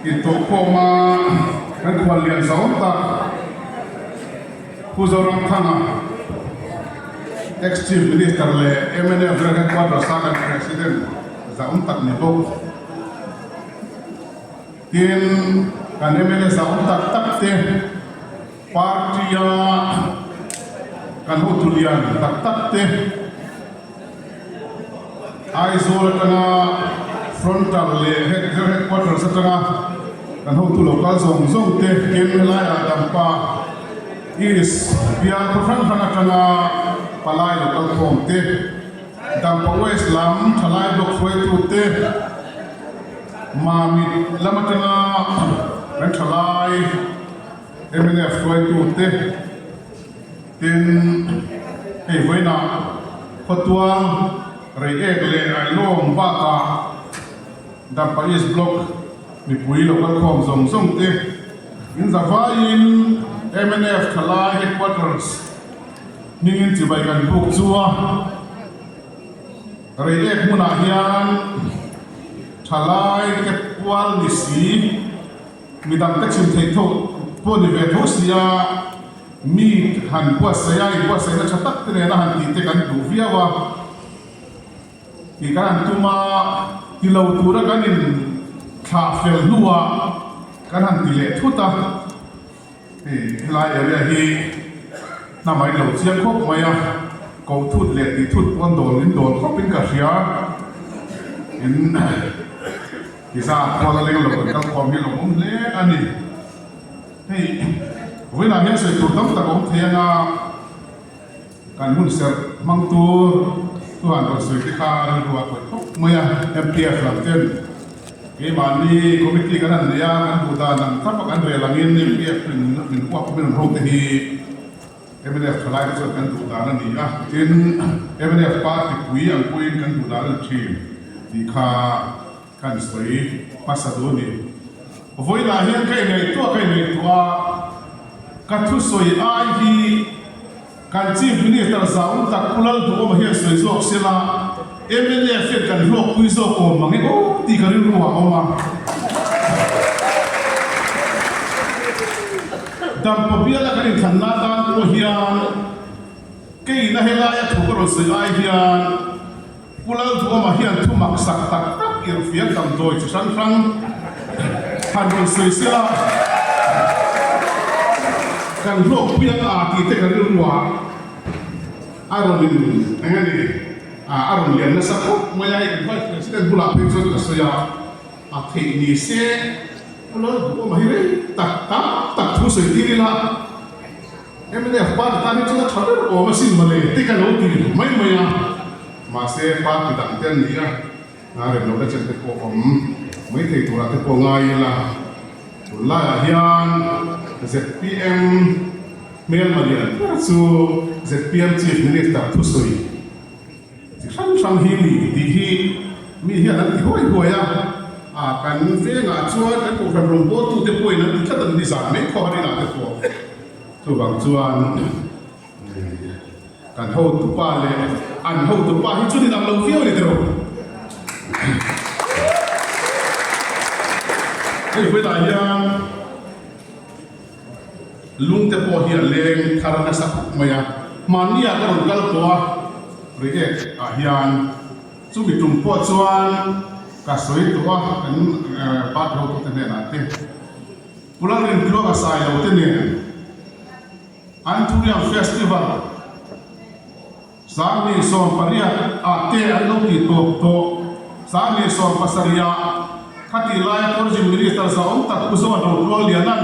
Intawhkhawma kan khuallian zau tak Pu Zoramthanga, Ex-Chief Minister leh mnf General Headquarters a kan President zahawm tak ni bawk. Tin, kan mla zahawm tak tak te party-a kan hotu lian tak tak te Aizawl atanga frontal leh headquarters atanga kan hotu lo kal zawng zawng te tin helaiah Dampa East bial khaw hrang hrang atanga palai lo kal khawm te, Dampa West lam thalai block hruaitu te, Mamit lam atanga kan thalai mnf hruaitu te, Tin, hei vawiinah khawtual Reiek leh Ailawng bakah Dampa East Block mipui lo kal khawm zawng zawng te in zavaiin mnf thalai headquarters hmingin chibai kan buk chu a. Reiek hmunah hian thalai te pual ni si, midang te chhim theih tho pawh ni ve tho sia, Mi han buatsaih a, inbuatsaihna tha tak te nena han tih te kan duh viau a, tih kan han tum a, ti lo tura kan in thlah fel hnuah kan han ti leh thut a, hei helai area hi hnam a inlo chiang khawp mai a, koh thut leh tih thut pawn dawl in dawl khawp in ka hria, in ti zat kual a leng lo kan kal khawm hi a lo awm hle a ni. Hei vawiinah hian sawi tur tam tak a awm thei anga kan hun serh hmang tur chuan rawn sawi te kha rilru a khawih khawp mai a, MPF lam ten keimahni committee kan han nei a, kan duh dan ang thlap a kan rel angin MPF min uap min rawn ho te hi mnf thalai te chuan kan duh dan a ni a, tin mnf party pui ang pawhin kan duh dan a ni thin tih kha Kan sawi hmasa duh a ni. Vawiinah hian ka inngaihtuah ka inngaihtuah a, ka thusawi ai hi kan Chief Minister Zaum tak Pu Lalduhawma hian sawi zawk sela, mnf hian kan hlawkpui zawk awm mang e aw tih ka rilru ah a awm a. Dampa biala kan inthlanna atan pawh hian keiin a helaia thu ka rawn sawi ai hian, Pu Lalduhawma hian thu mak sak tak tak irhfiak damdawi chi hrang hrang han rawn sawi sela, kan hlawkpui ang a tih te ka rilru ah a rawn in eng a ni a rawn lian nasa khawp mai a, hei kan Vice President bulah phei chuan ka sawi a, a theih ni se Pu Lalduhawma hi rei tak tam tak thu sawi tir ila. Mnf party tan hi chuan a tha ber awm asin mawle te ka lo ti mai mai a, mahse party dang te an ni a, hna rem lohna chen te pawh awm mai thei turah te pawh ngai ila, tunlaiah hian zpm hmelma lian ber chu zpm Chief Minister thusawi Chi hrang hrang hi ni tih hi mi hian an ti huai huai a, a kan vengah chuan kan kohhran rawngbawltute pawhin an ti tlat an ni zan mai khaw harinah te pawh. Chuvang chuan kan hotupa leh an hotupa hi chu ninang lo viau a ni tiro. Hei vawilah hian Lungte pawh hi a leng thar nasa khawp mai a, hmanni ah ka rawn kal tawh a, Reiek ah hian chumi tum pawh chuan ka sawi tawh a, kan party hotute hnenah te Pu Lalrintluanga Sailo te nen Anthurium Festival 18 ah te an lo tih tawp tawh. 17 ah khatih laia Tourism Minister zahawm tak Pu Zawn Rotluangliana'n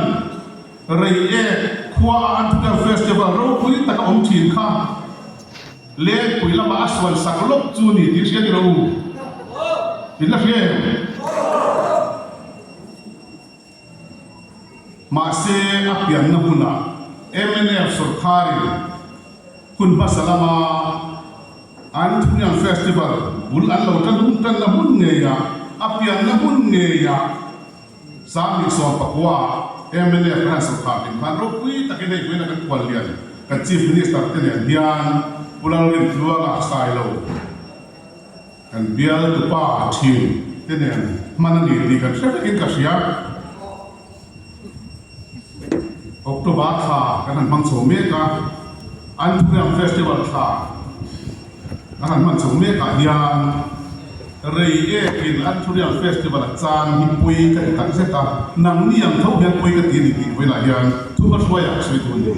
Reiek khua a Anthurium Festival ropui tak a awm thin kha Lengpui lamah a suan sak lawk chu ni tih hria ni rawh u. In la hria em? Mahse, a pianna hmunah mnf sawrkharin hun hmasa lama Anthurium Festival bul an lo tan hun tanna hmun ngeiah, a pianna hmun ngeiah 19 ah mnf khan sawrkhar din khan ropui takin hei vawiin a kan khuallian kan Chief Minister te nen hian Pu Lalrintluanga Sailo Kan bial tupa thin te nen hman a ni tih kan hre vekin ka hria. October thla kan han hmang chho mek a, Anthurium Festival thla kan han hman chho mek ah hian rei ekin Anthurium Festival a chan hi pui ka ti tak zet a, nangni ang tho hian pui ka ti a ni tih vawilah hian thu hmahruaiah ka sawi tur a ni.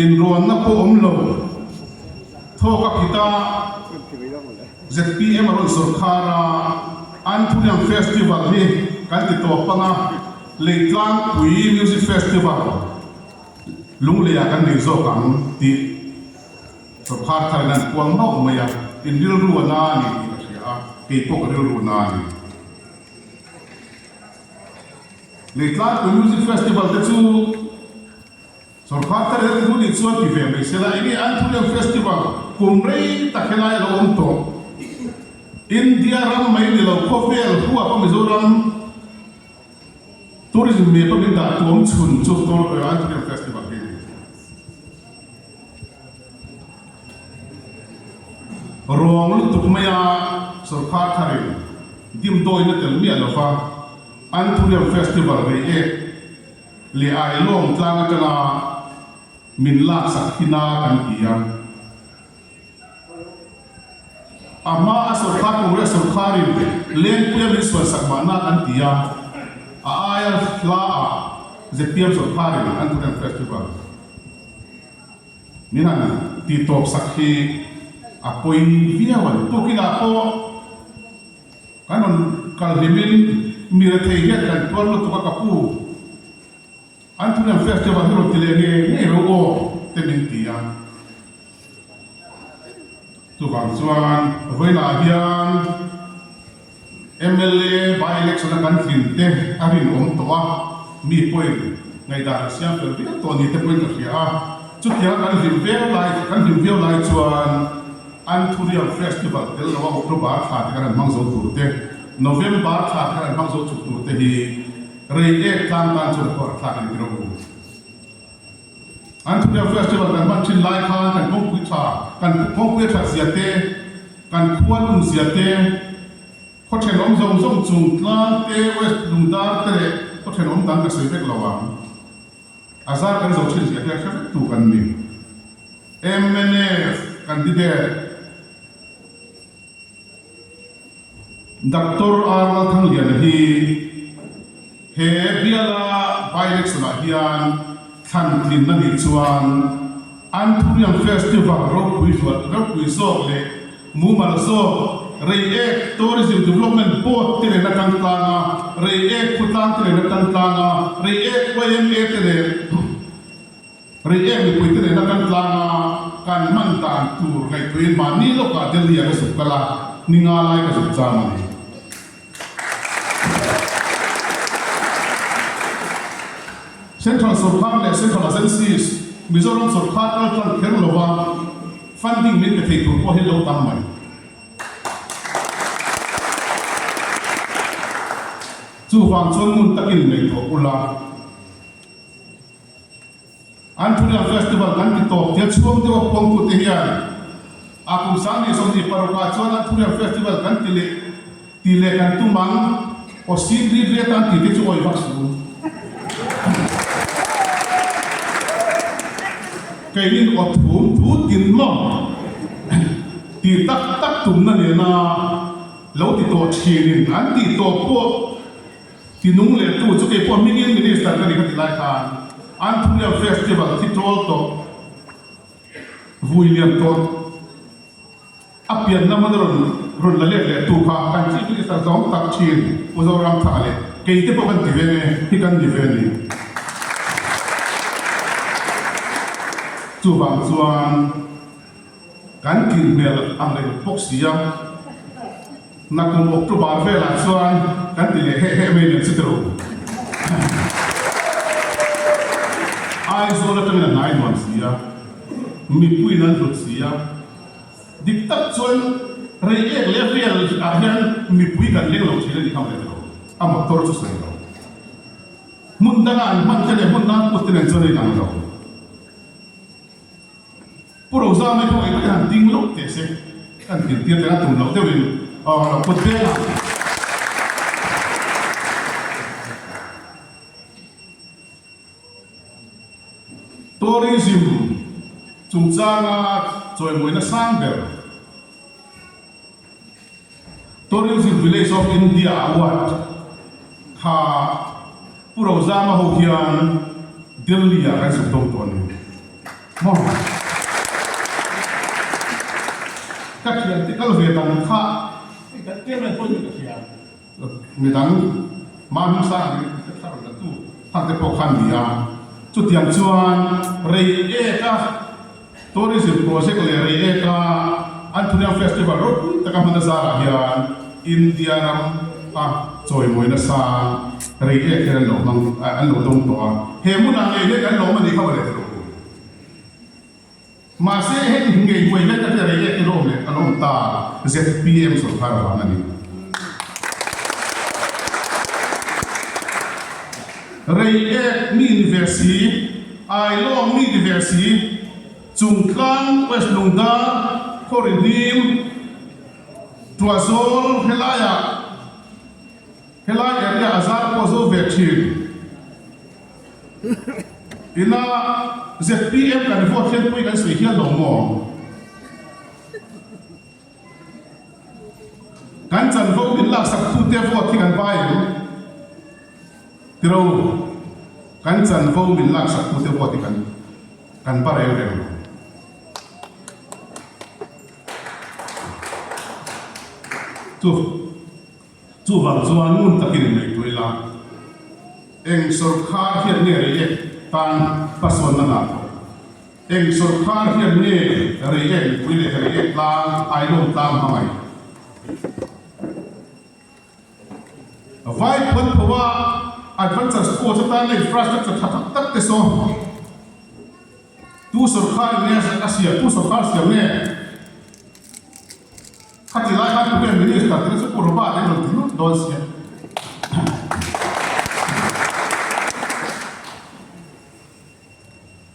Inrawnna pawh awm lo thawk a phita zpm a rawn sawrkhar a, Anthurium Festival hi kan ti tawp ang a, Leitlangpui Music Festival Lungleiah kan nei zawk ang tih sawrkhar tharin an puang mauh mai a, in rilru a na a ni tih ka hria a, kei pawh ka rilru a na a ni. Leitlangpui Music Festival te chu Sawrkar thar hian thu nih chuan ti ve mai sela, enge Anthurium Festival kum rei tak helai a lo awm tawh. India ram mai ni lo khawvel huap a Mizoram Tourism map a min dah tuam chhun chu Anthurium Festival hi a ni. Rawng lutuk maia sawrkar tharin dimdawina tel miah lova Anthurium Festival rei ek leh Ailawng tlang atanga min laksak hi na kan ti a. A hma a sawrkar Congress sawrkarin Lengpuia min sualsak mahna kan ti a, a aia hla ah zpm sawrkarin Anthurium Festival min han ti tawp sak hi a pawi viau a ni. Tukinah pawh Kan rawn kal hlimin mi rethei hian kan tuar lutuk a ka pu. Anthurium Festival hi rawn ti leh ngei ngei ro aw te min ti a. Chuvang chuan vawiinah hian mla by election a kan tlin te a rinawm tawh a, mi pawhin ngaihdan an siam fel viau tawh ni te pawhin ka hria a. Chutianga kan hlim viau lai kan hlim viau lai chuan Anthurium Festival tel loa October thla te kan han hmang zo tur te, November thla te kan han hmang zo chuk tur te hi rei ek tlang tan chuan a khawhar thlak a ni tirh u. Anthurium Festival kan hman thin lai khan kan kawngpui tha, kan kawngpui a that zia te, kan khua lum zia te, khaw thenawm zawng zawng chung tlang te, West Lungdar te leh khaw thenawm dang ka sawi vek lo ang. A zar kan zo thin zia te a hre vek tu kan ni. Mnf candidate Doctor R Lalthangliana hi he biala by-election ah hian thlan tlin a nih chuan Anthurium Festival ropui hluat ropui zawk leh mumal zawk Reiek Tourism Development Board te nen a tang tlang a, Reiek khawtlang te nen a tang tlang a, Reiek yma te leh Reiek mipui te nen a tang tlang a, kan hman dan tur ngaihtuahin mahni lawkah Delhi-ah ka zuk kal a, ni nga lai ka zuk cham a ni. Central sawrkar leh Central Agencies, Mizoram sawrkar kal tlang kher lova funding min pe thei tur pawh hi lo tam mai. Chuvang chuan ngun takin ngaihtuah ula. Anthurium Festival kan ti tawp tia chhuang deuha puangtute hian a kum 2026 ah chuan Anthurium Festival kan ti leh ti leh kan tum ang aw sin rit riat an tih te chu awih vak suh u. Keinin aw thum thu tin maw ti tak tak tumna nena lo ti tawh thinin an tih tawp pawh Ti nung leh tu chu kei pawh hmingin Minister ka ni ka ti lai khan Anthurium Festival thi tawl tawh vui lian tawh a pian lam a rawn rawn la let leh tu kha kan Chief Minister zawng tak thin Pu Zoramthanga leh kei te pawh kan ti ve nge hi kan ni ve a ni. Chuvang chuan. Kan tlin hmel ang reng bawk si a, nakum October velah chuan kan ti leh heh heh mai nen chu tiro. Aizawl atangin a hnai nuam si a, mipuiin an hlut si a, dik tak chuan rei ek leh vel ah hian mipui kan leng lo thin a nih kha mawle tiro, a motor chu sawi lo. Hmun danga an hman te leh hmun danga put te nen chuan a inang lo. Pu Rozama hi khawngaih takin han ding lawk teh se, kan din tir teh a tum loh deuhin aw a lo put veng a. Tourism chungchanga chawimawina sang ber Tourism Village of India Award kha Pu Rozama ho hian Delhi ah kan zuk dawng tawh a ni maw? Ka thiante kal ve dang kha hei kan chairman pawh in ka hria. Midang mahni sang ang in ka thlar la tu thar te pawh kha an ni a. Chutiang chuan Reiek-a Tourism Project leh Reiek-a Anthuriam Festival ropui taka hman a zarah hian India ram a chawimawi nasa Reiek hian an lo hmang an lo dawng tawh a. He hmunah ngei hian kan lawm a nih kha mawle ti rawh u. Mahse, heng ngei hmuai hian ka hria rei ek ilo awm leh ka lo awm ta, zpm sawrkar vang a ni. Rei ek mi ni ve si, Ailawng mi ni ve si, Chungtlang, West Lungdar, Khawrihnim, Tuahzawl helaiah helai area a zar pawh zo ve thin. Ina zpm kan vote hian pui kan sawi hial lo maw? Kan chanvo min laksak tute vote hi kan bai em? Tiro, kan chanvo min laksak tute vote hi kan kan ba reng reng lo. Chu. Chuvang chuan ngun takin in ngaihtuah ila, eng sawrkhar hian nge Reiek tan hmasawnna ngah thawh? Eng sawrkhar hian nge Reiek mipui leh Reiek tlang Ailawm tlang hmangaih? Vai phawn pho a Adventure Sports atana infrastructure tha tak tak te saw tu sawrkhar in nge a siam, tu sawrkhar siam nge? Khati lai khan Prime Minister te chu Pu Robert an rawn ti lut dawn sia.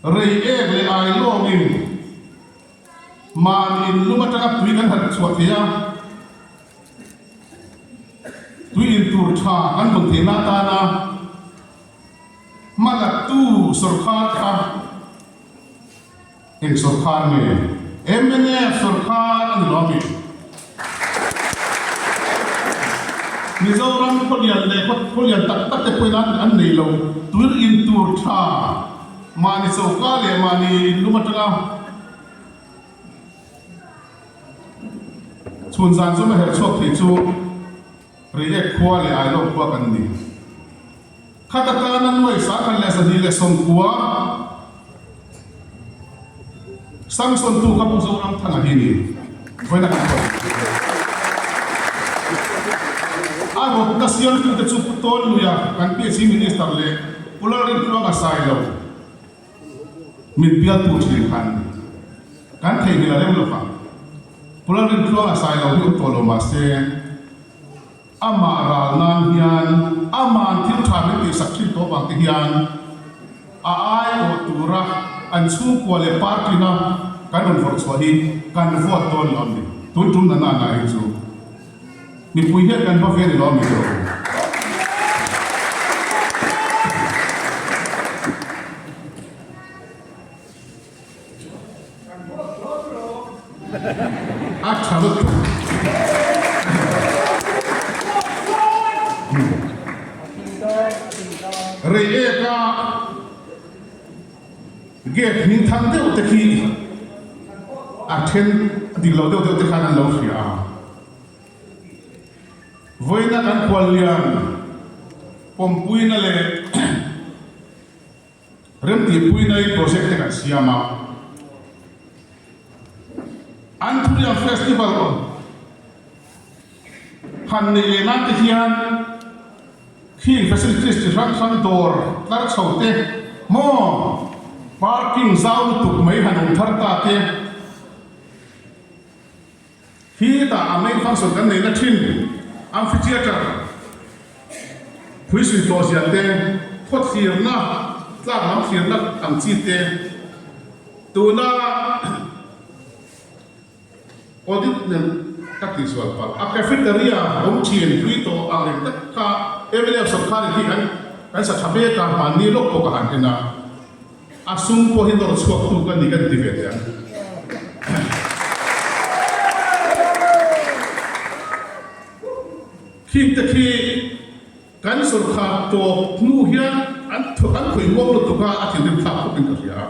Rei ek leh ai lawngin mahni in lum atanga tui kan han chhuah thei a, tui in tur tha kan vawn theihna atana hmalaktu sawrkhar kha Eng sawrkhar nge? Mnf sawrkhar a ni lo ami? Mizoram khawlian leh khawlian tak tak te pawhin an an nei lo. Tui in tur tha mahni choka leh mahni in lum atanga chhun zan zawm a herh chhuak thei chu Reiek khua leh Ailawng khua kan ni. Khata tana nuai 1290 Samson tu kha Pu Zoramthanga hi ni. Vawiin a kan kawt. A rawtna siamtute chu Pu Tawnluia kan PHE Minister leh Pu Lalrintluanga Sailo min bialtu thin khan kan theihnghilh a rem lovang. Pu Lalrintluanga Sailo hi awm tawh lo mahse, Amah ral nan hian ama'n thil tha min tihsak thin tawh vang te hian a aiawh tura an chhungkua leh party-na kan rawn vawrh chhuah hi kan vote dawn lo a ni. Tun tum na nana hi chu mipui hian kan va ve ni lo a mi tawh. A tha lutuk. Rei eka gate hming thang deuh te khi a then dik lo deuh deuh te khan an lo hria a. Vawiina kan khuallian pawmpuina leh Remtihpuinain project te kan siam a, Anthuriam Festival han neih leh nan te hian khing facilities chi hrang hrang dawr tlar chho te maw parking zau lutuk mai han awm thar ta te, Khi tah a main function kan neihna thin amphitheatre phuisui tawh zia te, khaw thlirna, tlak lam thlirna ang chi te, tuna audit nen ka tih zual palh a cafeteria awm thin hlui tawh ang reng tak kha mnf sawrkharin khi kan kan sa tha mek a, hmanni lawk pawh ka han en a. A sum pawh hi nawr chhuaktu ka ni kan ti ve teh ang. Khing te khi kan sawrkhar tawp hnu hian an an khawih muang lutuk a, a thinrim thlak khawpin ka hria a.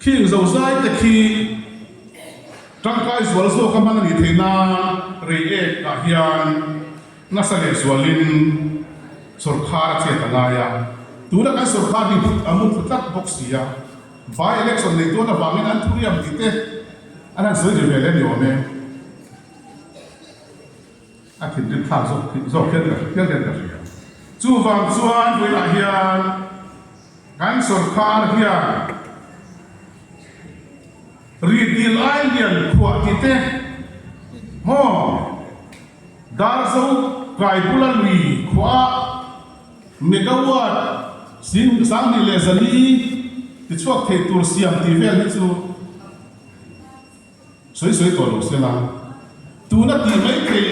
Khing zozai te khi tangkai zual zawk a hman a nih theih nan Reiek ah hian nasa leh zualin sawrkhar a chet a ngai a. Tuna kan sawrkhar hi a mu thlu tlat bawk si a, by election nei dawn avangin an thuriam tih te an han sawi ri ve leh ni awm e. A thinrim thlak zawk zawk hian ka hial hian ka hria. Chuvang chuan vawiinah hian kan sawrkhar hian Rihdil ai lian khuah tih te maw Darzo kai bula lui khuah megawatt 2400 tichhuak thei tur siam tih vel hi chu Sawi sawi tawh lo sela, tuna tih mai theih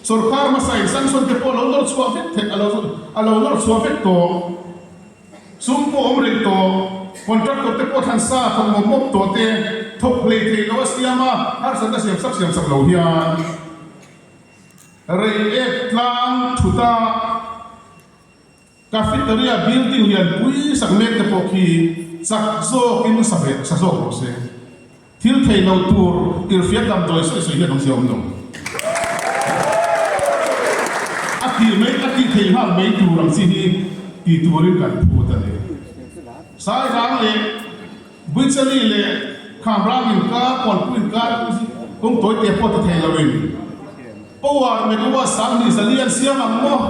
sawrkar hmasa in sanction te pawh a lo nawr chhuah vek theih a lo a lo nawr chhuah vek tawh. Sum pawh awm reng tawh, contractor te pawh thlan sa thawk mawp mawp tawh te thawk hlei thei lo a siam a, harsatna siam sak siam sak lo hian Reiek tlang thuta Cafeteria building lian pui sak mek te pawh khi chak zawkin sa ve sa zawk rawh se. Thil thei lo tur irhfiat damdawi sawi sawi hian awmzia awm lo. A tih mai a tih theih nghal mai tur ang chi hi ti turin kan phut a ni. Sairang leh Buichali leh Khamrang inkar, Kawnpui inkar kawng tawi te pawh ti thei loin Power megawatt 2400 an siam ang maw?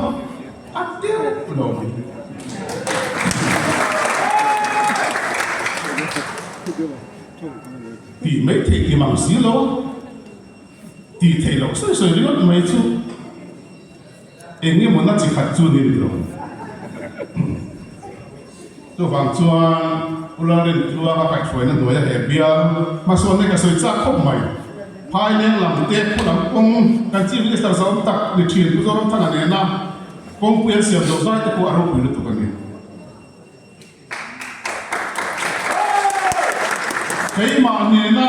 A teuh lo mai. Tih mai theih ti mang si lo a, tih theih loh sawi sawi ringawt mai chu eng nge maw na chi khat chu ni lo. Chuvang chuan Pu Lalrintluang a kaihhruaina hnuaia he bial hmasawnna ka sawi chak khawp mai. Phaileng lam te Pu lam kawng kan Chief Minister zawm tak ni thin Pu Zoramthanga nena kawngpui an siam zo zai te pawh a ropui lutuk a ni. Keimah nena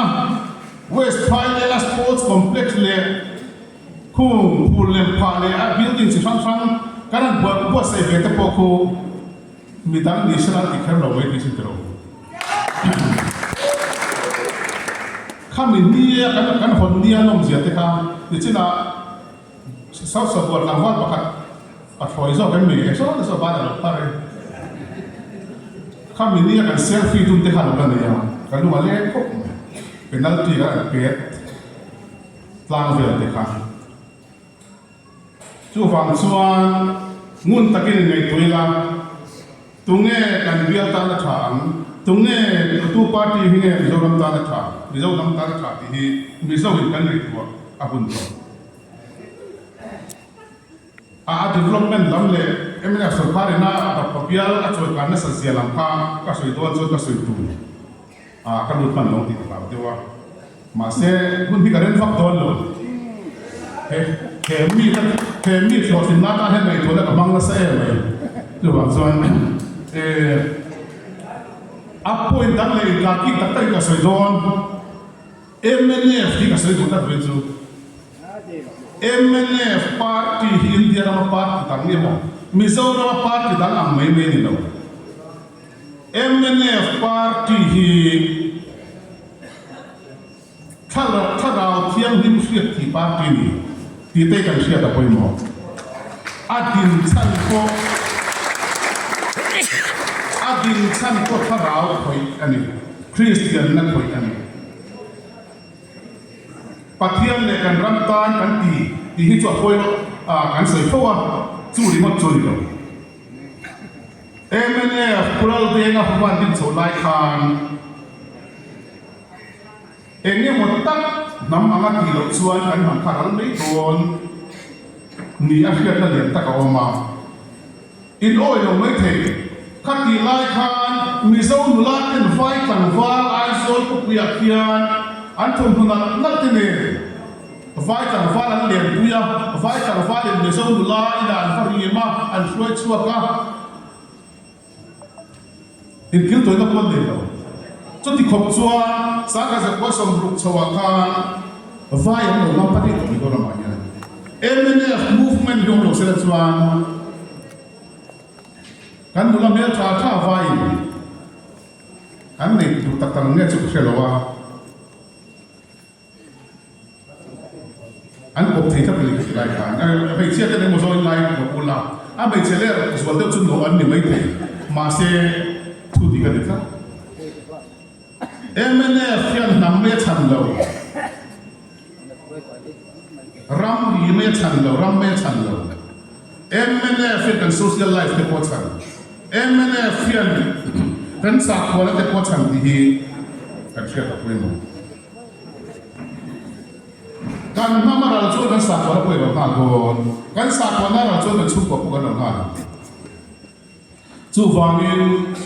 West Phailenga Sports Complex leh khung phul lem phah leh a building chi hrang hrang kan han buatsaih ve te pawh khu midang ni sela an ti kher lo mai tih sin tiro. Khami nia kan hawn nia nawmzia te kha nichinah South Sabual tlangval pakhat pathlawi zawk em ni? Engsaw te saw ban a lo phar e. Khami nia kan selfie dun te kha lo la nei a, ka lung a leng khawp mai. Penalty kan han pet tlang vel te kha. Chuvang chuan ngun takin in ngaihtuah ila, tunge kan bial tan a tha ang, tunge tu party hi nge Mizoram tan a tha, Mizo hnam tan a tha tih hi Mizo in kan ngaihtuah a hun tawh. A a development lam leh mnf sorkar ina Dappa bial a chawi kan nasa zia lam kha ka sawi dawn chuan ka sawi tur a ka lut hman lo tih ka hlau deuh a. Mahse hun hi ka rem vak dawn lo. He he mi ka he mi hlawhtlinna atan hian ngaihtuahna ka hmang nasa em mai. Chuvang chuan eh a point dang leh inkahkik tak takin ka sawi dawn. Mnf hi ka sawi duh tak ve chu. Mnf party hi India rama party dang emaw Mizorama party dang ang mai mai a ni lo. Mnf party hi thlarau thianghlim hriat thih party a ni tih te kan hriat a pawimawh. A din chhan pawh a din chhan pawh thlarau khawih a ni, Kristianna khawih a ni. Pathian leh kan ram tan kan ti tih hi chu a pawimawh a, kan sawi fo a, chu ringawt chu a ni lo. Mnf Pu Laldenga huan din chhoh lai khan eng emaw tak hnam anga tih loh chuan kan hnam kha ral mai dawn ni a hriatna lian tak a awm a. In awi lo mai thei. Khatih lai khan Mizo nula ten vai tlangval Aizawl khawpuiah khian an thawmhnaw nalh nalh te nen Vai tlangval an lenpui a, vai tlangvalin Mizo nula inah an va rim a, an hruai chhuak a. Inkiltawihna pawh an nei lo. Chuti khawp chuan Sangha Zakua 60 chhoah khan vai an lo ngam pahnih tawh Mizoramah hian. Mnf movement hi awm lo sela chuan kan nula hmel tha tha vaiin an nei duh tak tak ang nge chu ka hre lo a. An kawp thei tlat a ni ka ti lai khan. Hmeichhia ten emaw zawin lai lo ula, a hmeichhe ler zual deuh chu no an ni mai thei. Mahse, thu dik a ni tlat. Mnf hian hnam mai a chhan lo, ram ri mai a chhan lo, ram mai a chhan lo. Mnf hian kan social life te pawh a chhan. Mnf hian kan sakhuana te pawh a chhan tih hi kan hriat a pawimawh. Kan hnam a ral chuan kan sakhuana pawh i ral nghal dawn. Kan sakhuana a ral chuan kan chhungkua pawh kan ral nghal ang. Chuvangin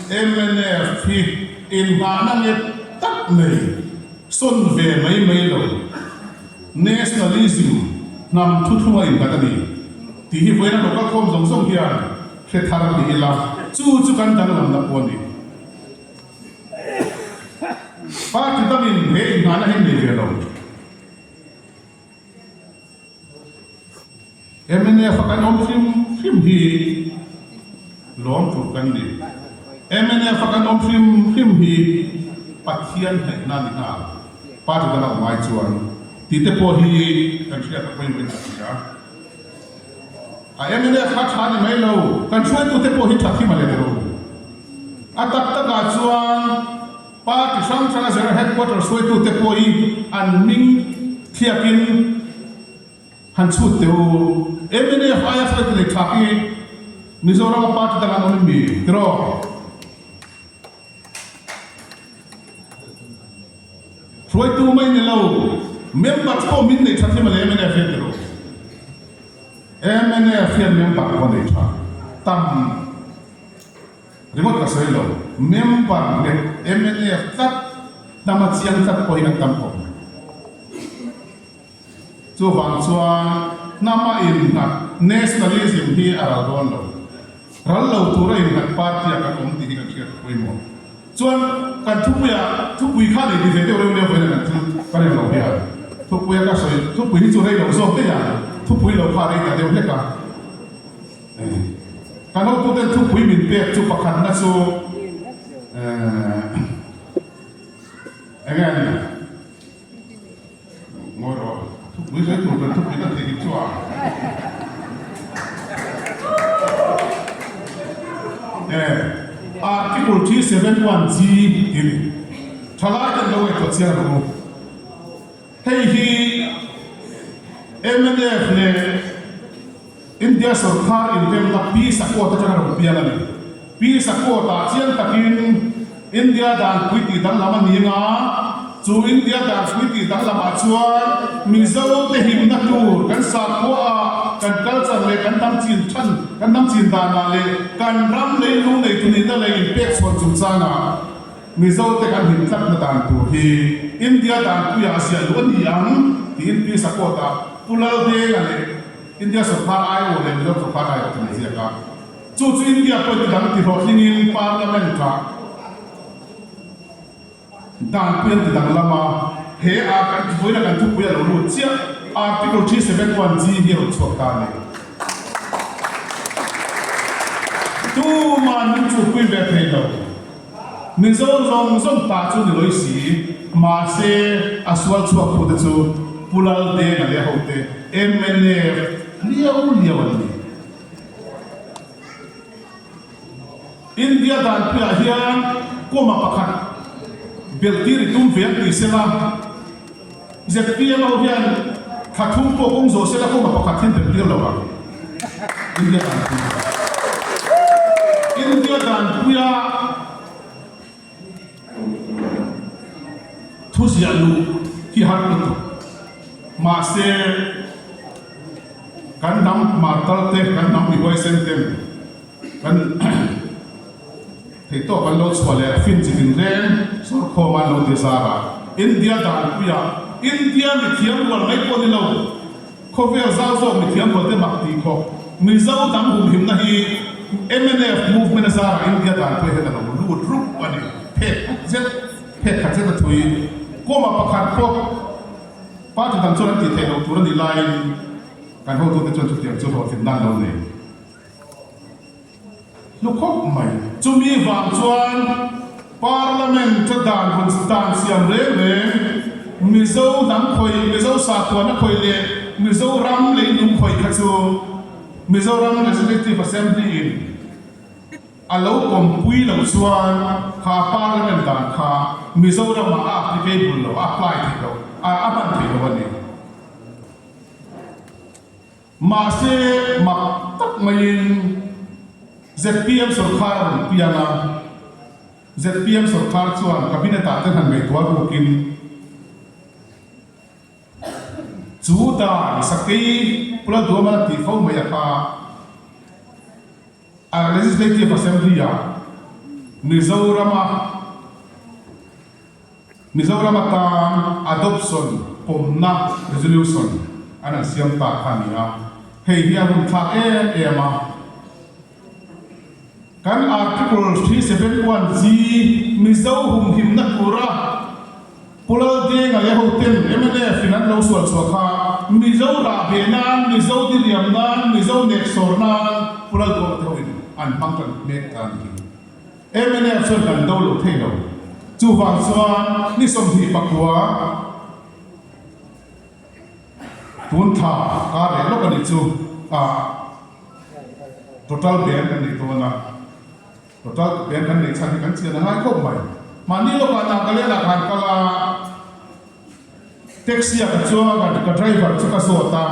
mnf hi inngahna nget tak nei, sawn ve mai mai lo, nationalism hnam thuthlunga innghat a ni tih hi vawiin a lo kalkhawm zawng zawng hian hre thar ni ila, chu chu kan danglamna pawh a ni. Party dangin he inngahna hi nei ve lo. Mnf a kan awm hrim hrim hi lawm tur kan ni. Mnf a kan awm hrim hrim hi Pathian hnaihna ni nghal. Party danga awm ai chuan tih te pawh hi kan hriat a pawimawhin ka hria. A mnf kha tha ni mai lo, kan hruaitute pawh hi tha thim a let ro. A tak takah chuan party hrang hranga General Headquarters hruaitute pawh hi an hming thliakin han chhut teh u. Mnf aia hruaitu nei tha hi Mizorama party dangah an awm em mi? Tiraw? Hruaitu mai ni lo, members pawh min nei tha thim a le mnf hian tiraw? Mnf hian member pawh nei tha tam ringawt ka sawi lo, member nghet mnf tlat hnama chiang tlat pawh hi kan tam khawp mai. Chuvang chuan hnama innghat nationalism hi a ral dawn lo. Ral lo tura innghat party ah kan awm tih hi kan hriat pawimawh. Chuan kan thupuia thupui kha nei ti ve deuh reuh leh vawiin kan thil ka rem lo hian thupuia ka sawi thupui hi chu rei lo zawk daih a, thupui lo kha rei ta deuh hlek a. Kan hotuten thupui min pek chu pakhatna chu eng nge a ni? Ngawi rawh, thupui sawi tur kan thupui kan theih chu a. E, Article 371G tih a ni. Thalai ten lo ngaihtuah chiang rawh u. Hei hi mnf leh India sorkar inremna Peace Accord atanga rawn piang a ni. Peace Accord-ah chiang takin India danpui tih danglam a ni anga, chu India danpui tih danglamah chuan Mizote himna tur kan sakhuaah, kan culture leh kan hnam chin than, kan hnam chin danah leh kan ram leilung neitu nihna leh inpekchhuan chungchangah Mizote kan him tlatna dan tur hi India danpuiah a ziah luh a ni ang tiin Peace Accord-ah Pu Laldenga leh India sorkar aiawh leh Mizoram sorkar aiawh chu an ziak a. Chu chu India pawhin ti dang ti hlawhtlingin Parliament-ah danpui an ti danglam a, he a kan vawiina kan thupui a lo lut chiah Article 371 G hi a rawn chhuak ta a ni. Tuman min chuhpui ve thei lo. Mizo zawng zawng ta chu ni lawih si, mahse a sual chhuak tute chu Pu Laldenga leh a hote mnf liau liau an ni. India danpuiah hian comma pakhat belh tir i tum ve ang tih sela, zpm ho hian thla thum pawh kawng zawh sela comma pakhat hian belh tir lo ang. India danpui India danpuia Thu ziah luh hi har lutuk. Mahse, kan hnam martar te, kan hnam mihuaisen ten kan theihtawp an lo chhuah leh fin chi tin reng sawrkhawm an lo ti zar a. India danpuiah India mithiam rual mai pawh ni lo, khawvel zau zawk mithiam rual te mak tih khawp Mizo dang humhimna hi mnf movement a zarah India danpui hian a lo lut. lut rup a ni. Phek khat zet, phek khat zet a thui. Comma pakhat pawh party dang chuan an tih theih loh tur a nih laiin kan hotute chuan chutiang chu hlawhtlin nan lo nei. Hlu khawp mai. Chumi vang chuan Parliament a dan hun dan siam reng reng Mizo hnam khawih, Mizo sakhuana khawih leh Mizoram leilung khawih kha chu Mizoram Legislative Assembly in a lo pawmpui loh chuan kha Parliament dan kha Mizoramah a applicable lo, a apply theih loh, a hman theih loh a ni. Mahse, mak tak maiin zpm sawrkhar a rawn piang a, zpm sawrkhar chuan Cabinet ah te han ngaihtuah rukin chu dan sakei Pula Duama tih fo mai a kha a Legislative Assembly ah Mizorama Mizoram atan adoption pawmna resolution an han siam ta kha a ni a, hei hi a runthlak em em a. Kan Article 371 G Mizo humhimna tura Pu Laldenga leh hoten mnf in an lo sual chhuah kha Mizo rahbeh nan, Mizo diriam nan, Mizo neksawr nan Pu Lalduhawma te hoin an hmang tan mek ta a ni hi. Mnf chuan kan do lo thei lo. Chuvang chuan ni 24 tun thla kar leh lawk a nih chu a total ban kan neih dawn a. Total ban kan neih chhan hi kan chian a ngai khawp mai. Mahni lawkah Nagaland ah khan kal a. Taxi ah ka chuang a, ka driver chu ka zawt a,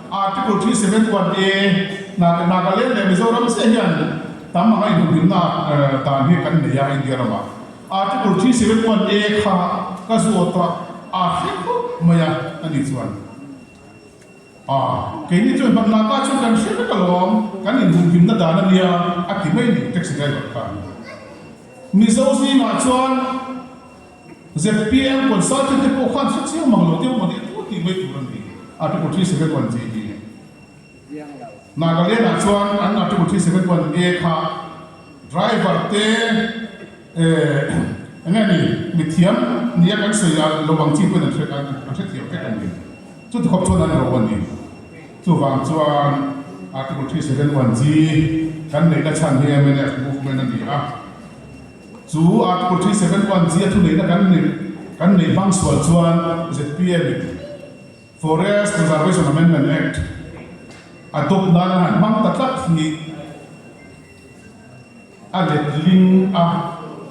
Article 371 A, Nagaland leh Mizoram chiah hian tam anga inhumhimna dan hi kan nei a India ramah. Article 371 A kha ka zawt a, a hre khawp mai a, ani chuan a, keini chuan hman Naga chuan kan hre vek alawm, kan inhumhimna dan a nia a ti mai a ni taxi driver khan. Mizo zingah chuan. Zpm consultant te pawh khan hre chiang mang lo deuh mawni tu tih mai tur a ni. Article 371 G hi Nagaland ah chuan an Article 371 A kha driver te eh eng nge ni mithiam nia kan sawi a lo ang chi pawhin an hre an hrethiam vek a ni. Chuti khawp chuan an ro a ni. Chuvang chuan Article 371 G kan neihna chhan hi mnf movement a ni a. Chu Article 371 zia thuneihna kan neih kan neih hmang sual chuan zpm in Forest Conservation Amendment Act adopt nan a han hmang ta tlat hi a letling a.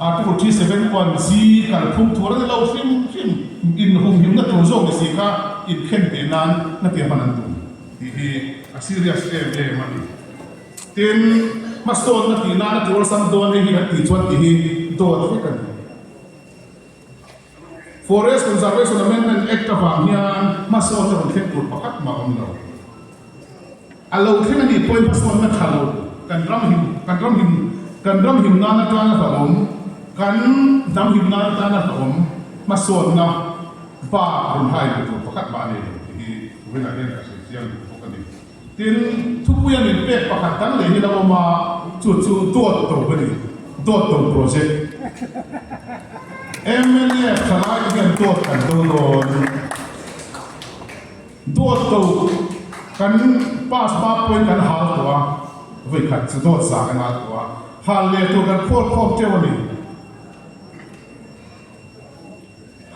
Article 371 zi kalphung tur a ni lo hrim hrim inhumhimna tur zawk ni si kha inkhen teh nan na tia hman an tum tih hi a serious em em a ni. Tin, hmasawnna tih nana tur awlsam dawn hei hi kan tih chuan tih hi dawt vek a ni. Forest Conservation Amendment Act avang hian hmasawnna rawn thleng tur pakhat mah a awm lo. A lo thleng a nih pawhin hmasawnna tha lo, kan ram him, kan ram him, kan ram him nan atana hlauhawm, kan hnam him nan atana hlauhawm hmasawnna bak rawn hai duh tur pakhat mah a nei lo tih hi vawiinah hian ka sawi chiang duh bawk a ni. Tin, thupuia min pek pakhat dang leh hi la awm a, chu chu dawt to a ni, dawt to project. Mnf thalai te hian dawt kan do dawn. Dawt to kan pass hma pawhin kan hal tawh a, vawi khat chu dawt za kan hal tawh a, hal leh tur kan khawl khawm teuh a ni.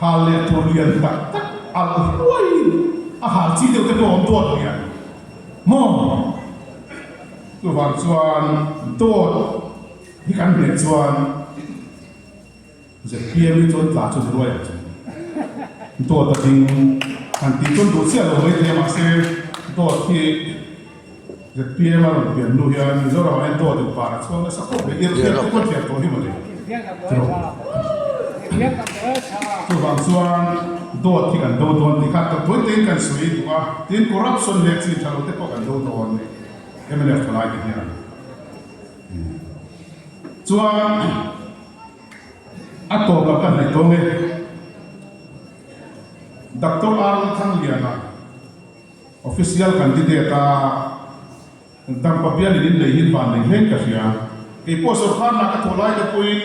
Hal leh tur lian tak tak alh hluai a hal chi deuh te pawh a awm dawt lian maw? Chuvang chuan dawt hi kan hneh chuan zpm hi chuan tla chu ni ruai ang chu. Dawt a ding han tih chuan duh chiah lo mai thei a mahse dawt hi zpm a rawn pian hnu hian Mizoramah hian dawt in par a chhuak nasa khawp mai. Irhfiak te pawh thiam tawh hi mawle. Chuvang chuan dawt hi kan do dawn tih kha tawi tein kan sawi duh a, tin corruption leh chin tha lo te pawh kan do dawn mnf thalai te hian. Chuan a tawp lam ka hnaih dawn e. Doctor R Lalthangliana official candidate a Dampa bialin in lei hi van nei hlein ka hria. Kei pawh sawrkar hna ka thawh lai te pawhin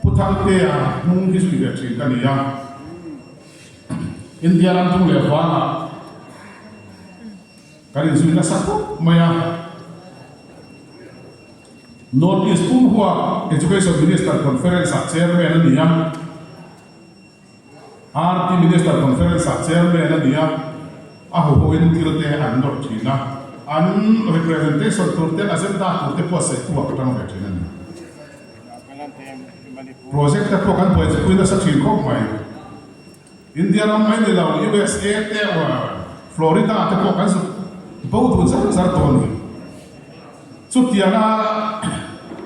Pu Thangtea hnung hi zui ve thin ka ni a. India ram tung leh vangah kan inzui nasa khawp mai a. North East pumhua Education Minister Conference-ah Chairman a ni a. RT Minister Conference-ah Chairman a ni a, a huhoin thil te an nawr thin a, an representation tur te, agenda tur te pawh saihtu ah ka tang ve thin a ni. Project te pawh kan buaipui nasa thin khawp mai. India ram mai ni lo, USA te or Florida te pawh kan zuk bo dun zar zar tawh a ni. Chutianga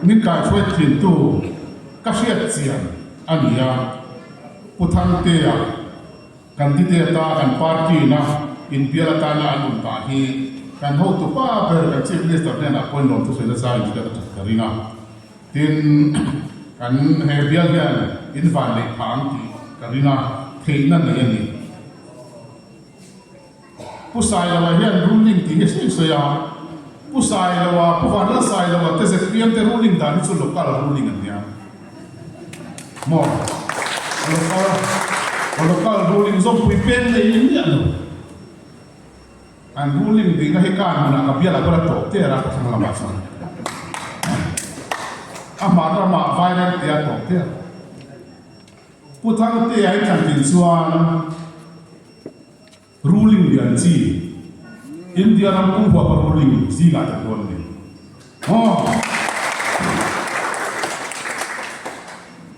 min kaihruai thintu ka hriat chian a ni a, Pu Thangtea candidate-a kan party-na inbial atana an awm dah hi kan hotu pa ber kan Chief Minister hnenah pawhin lawmthu sawi nasa in hriat a that ka ring a. Tin, kan he bial hian in van neih phah ang tih ka ring a, theihna nei a ni. Pu Sailoa hian ruling tih hi a sawi sawi a, Pu Sailoa, Pu Vanlal Sailoa te zpm te ruling dan hi chu local ruling an nia maw? Local, local ruling zawmpui peng nei ni miah lo. An ruling dihna hi kar hmunah ka bial ah pawh la tawp der a, ka thlang lamah chuan a hmar ramah viral tia tawp der. Pu Thangtea hi thlan tin chuan ruling lian chi India ram pum huapa ruling zingah tel dawn a ni. Aw!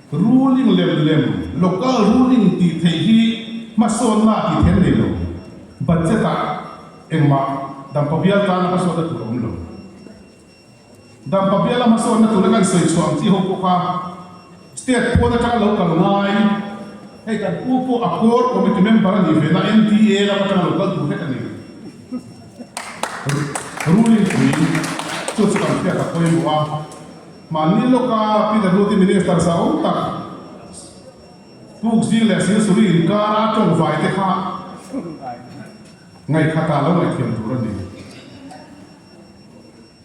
Ruling lem lem, local ruling tih theih hi hmasawnna tih theih an nei lo. Budget ah engmah dampa bial tana hmasawnna tur a awm lo. Dampa biala hmasawnna tura kan sawi chhuah ang chi ho pawh kha state pawn atanga lo kal ngai, hei kan pu pawh a core committee member a nih ve na NDA lam atanga lo kal tur vek a ni. Ruling pui chu chu kan hriat a pawimawh a, mahni lawka PWD Minister zau tak Pukzing leh Silsuri inkara tawngvai te kha ngaihkhatah lo ngaihthiam tur a ni.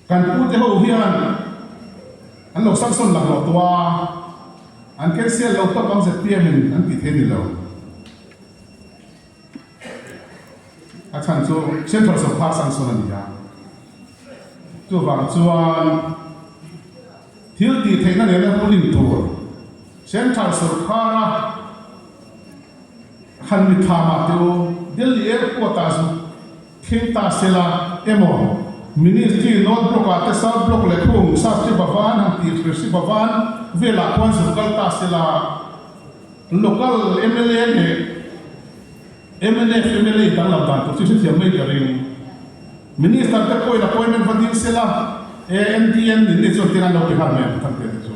Kan pute ho hian an lo sanction lang loh tawh a, an cancel lo tawp ang zpm in an tih thei ni lo. A chhan chu Central sawrkar sanction a ni a, chuvang chuan thil tih theihna nena ruling tur Central sawrkara han mitthla mah teh u, Delhi Airport ah zuk Thil ta sela emaw, Ministry North Block ah te South Block leh khung Shastri Bhavan han tih Krishi Bhavan velah khuan zuk kal ta sela, Local mla leh mnf mla danglam dan tur chu hrethiam mai ka ring. Minister te pawhin appointment va dil sela, ANDN nin ni chuan tin an lo pe nghal mai ang Thangte te chu.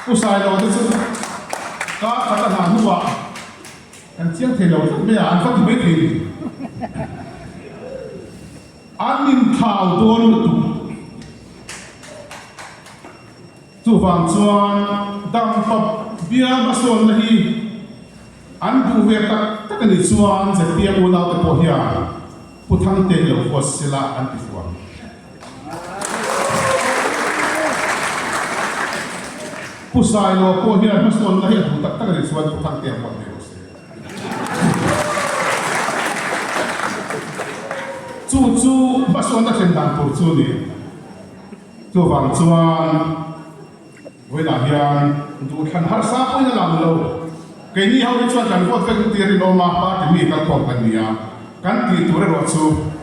Pu Sailo te chu kar khat a hna hnuah Kan chiang thei lo tlat mai a, an va ti mai thei ni. An inthlau dawn lutuk. Chuvang chuan dampa bial hmasawnna hi an duh ve tak tak a nih chuan zpm unaute pawh hian Pu Thangte hi lo vote sela an ti fuh ang. Pu Sailo pawh hian hmasawnna hi a duh tak tak a nih chuan Pu Thangtea pawh an nei rawh se. Chu chu hmasawnna thlen dan tur chu a ni. Chuvang chuan vawiinah hian duhthlan harsa pawhin a lang lo. Keini ho hi chuan kan vote vek tir rinawm a, party mi kalkhawm kan ni a, kan tih tur erawh chu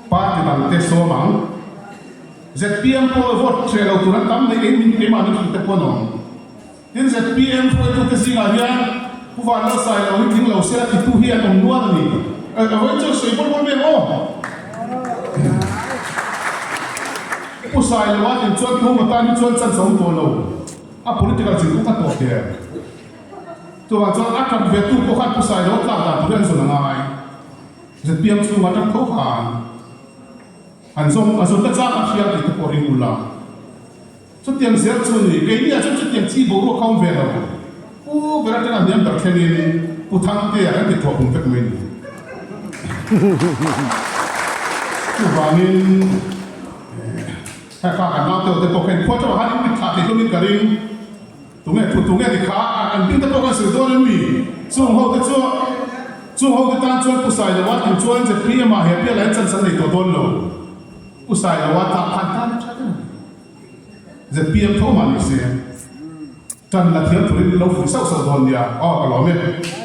party dangte sawm ang. Zpm pawh vote hreh lo tur an tam mai kei min keimah min hrilh te pawh an awm. Tin zpm hruaitute zingah hian Pu Vanlalsai lo hi tling lo se a titu hi an awm nual a ni. Vawiin chu sawi bawl bawl mai ang aw. Pu Sailoa tin chuan Pu Matan hi chuan chance a awm tawh lo. A political zin kawng a tawh der. Chuvang chuan a ṭap ve tu pawh khan Pu Sailoa tlak dan tur hi an zawn a ngai. Zpm chhungah ṭap tho khan. An zawm a zawmna chang a hria tih te pawh ring ula. Chutiang zel chu a ni. Keini ah chuan chutiang chi boruak kha awm ve lo. Pu ber atanga hniam ber thlengin Pu Thangtea kan ti thuah pum vek mai ni. Chuvangin. Kha kha kan nau teuh te pawh kha inkhua teuh ah khan in mit thlah thei hlawmin ka ring. Tunge thu tunge ti kha an hming te pawh kan sawi dawn em mi? Chung ho te chu chung ho te tan chuan Pu Sailoa tin chuan ZPM ah he bial ah hian chance an nei tawh dawn lo. Pu Sailoa tlak khan tan a tha ber a ni. ZPM tho mah ni se tan la thiam turin lo fuih sauh sauh dawn nia. Aw ka lawm e.